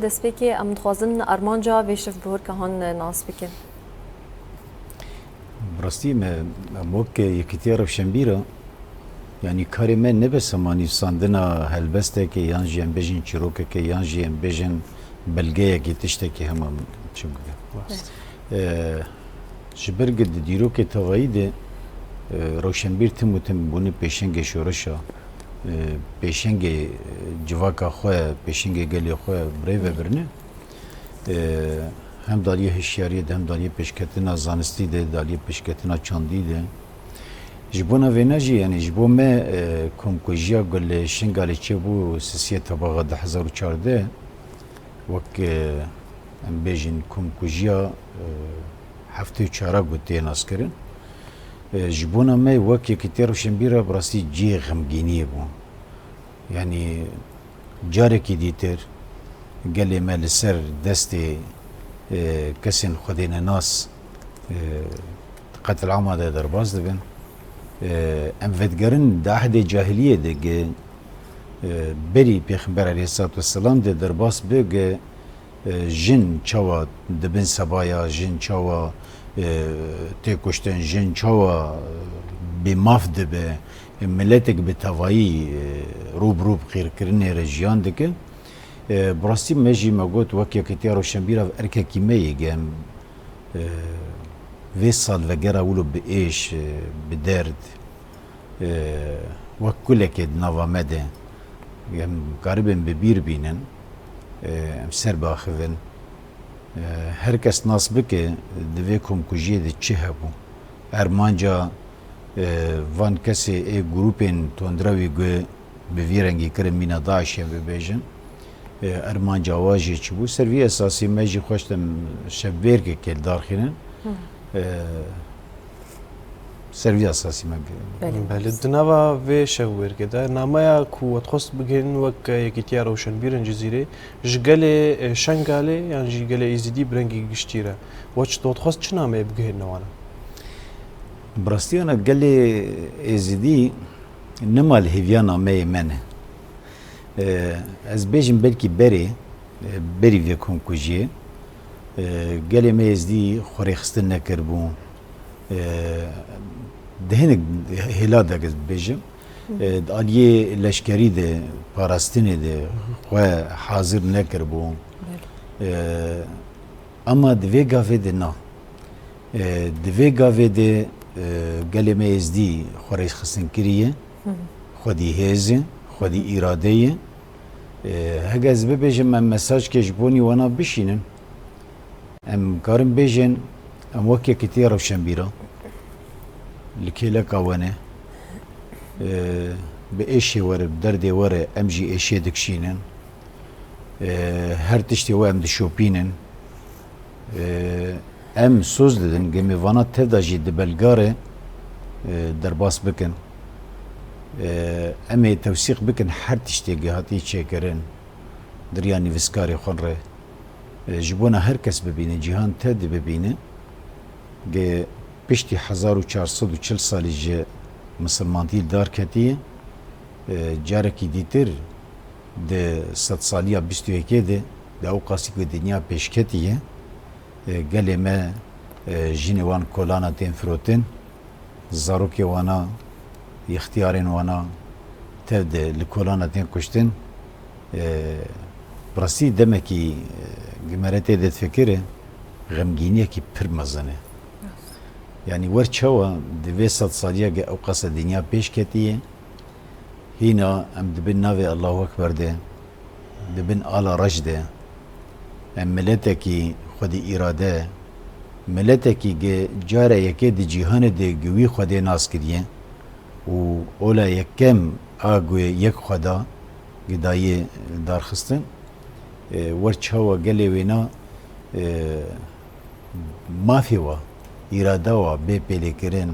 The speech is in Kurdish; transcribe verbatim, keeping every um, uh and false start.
Destpêkê em dixwazin armanca vê şevbihurka han nas bikin. Bi rastî me, em wek Yekîtiya Rewşenbîra, yanî karê me ne bes hema nivîsandina helbestekê yan jî em bêjin çîrokekê yan jî em bêjin belgeyekê tiştekê hema çi bike. Rast. E, ji ber ku di dîrokê tevayî de, e, rewşenbîr tim û tim bûne pêşengê şoreşa, e, pêşengê, e, civaka xwe, pêşengê gelê xwe bi rê ve birine. E, hem daliyê hişyariyê de, hem daliyê pêşketina zanistî de, daliyê pêşketina çandî de. Ji bona vêna jî, yanî ji bo me, e, komkujiya ku li Şingalê çêbû sisiyê tebaxa du hezar û çardeh, wek, e, em bêjin komkujiya, e, heftê û çara ku tê naskirin. E, ji bona me wek Yekîtiya Rewşenbîra bi rastî cihê xemgîniyê bû. Yanî carekî dîtir gelê me li ser destê, e, kesên xwedênenas, e, qetilama de derbas dibin. E, em vedigerin di ehdê cahiliyê de ge, e, berî Pêxember aleyhissalatu vesselam de derbas bi ge, e, jin çawa dibin sebaya, jin çawa, e, tê kuştin, jin çawa, e, bêmaf dibe, e, miletek bi tevayî, e, rû bi rû bi qîrkirinê re jiyan dike. E, bi rastî me jî me got, wek Yekîtiya Rewşenbîra ev erkekî me yê, ge em, e, vê salvegera wilo bi êş, e, bi derd, e, wek kulekê di nava me de em karibin bi bîr bînin, e, em ser biaxivin. E, her kes nas bike di vê komkujiyê de çi hebû. Armanca, e, van kesê ê grûpên tundrewî ku bi vî rengî kirin mîna DAIŞê bibêjin. E, armanca wa jî çi bû? Ser vî esasî me jî xweştin şevbêrkekê li dar xînin. E, ser vî esasî me bi- Belê. Belê, di nava vê şevbêrkê de nameya ku we dixwest bigihînin wek Yekîtiya Rewşenbîrên Cizîrê ji gelê, e, Şengalê yan jî gelê Êzidî bi rengî giştî re, we çi, we dixwest çi nameyê bigihînine wana? Bi rastî ana gelê Êzidî nema li hêviya nameyê me ne. E, ez bêjim belkî berê, e, berî vê komkujiyê, e, gelê me Êzdî xwe rêxistin nekiribû. E, di hinek hêla de ez dibêjim. E, di aliyê leşkerî de, parastinê de xwe hazir nekiribû. E, Ama di vê gavê de na. E, di vê gavê de, e, gelê me Êzdî xwe rêxistin kiriye, xwedî hêz e, xwedî îrade ye. E, heke ez bibêjim, em mesajkê ji bonî wana bişînin, em karin bêjin, em wek Yekîtiya Rewşenbîra li kêleka we ne, e, bi êşê we re, bi derdê we re em jî êşê dikişînin. E, her tiştê we em dişopînin. E, em soz didin, gemê vana tev de jî di belga re, e, derbas bikin. E, em ê tewsîq bikin her tiştê ge hatî çêkirin, di riya nivîskarê xwe re. E, ji bona her kes bibîne, cîhan tev de bibîne, ge piştî hezar û çar sed û çil salî ji misilmantî li dar ketiye, e, carekî dîtir di sedsaliya bîst û yekê de, di ewqasî ku dinya pêş ketiye, e, gelê me, e, jinê wan kolana tên firotin, zarokê wana, ixtiyarên wana tev de li kolana tên kuştin. E, bi rastî demekî, e, gi mere tê de difikire, xemgîniyekî pir mezin e. Yanî wer çawa di vê sedsaliya ge ewqasa dinya pêş ketiye, hîna em di bin navê Allahu Ekber de, di bin ala reş de, em miletekî xwedî îrade, miletekî ge cara yekê di cîhanê de gi wî Xwedê nas kiriye û ola yekem a gu yek xweda gi dayê darxistin, e, wer çawa gelê wêna, e, mafê wa, îrada wa bê pêlêkirin,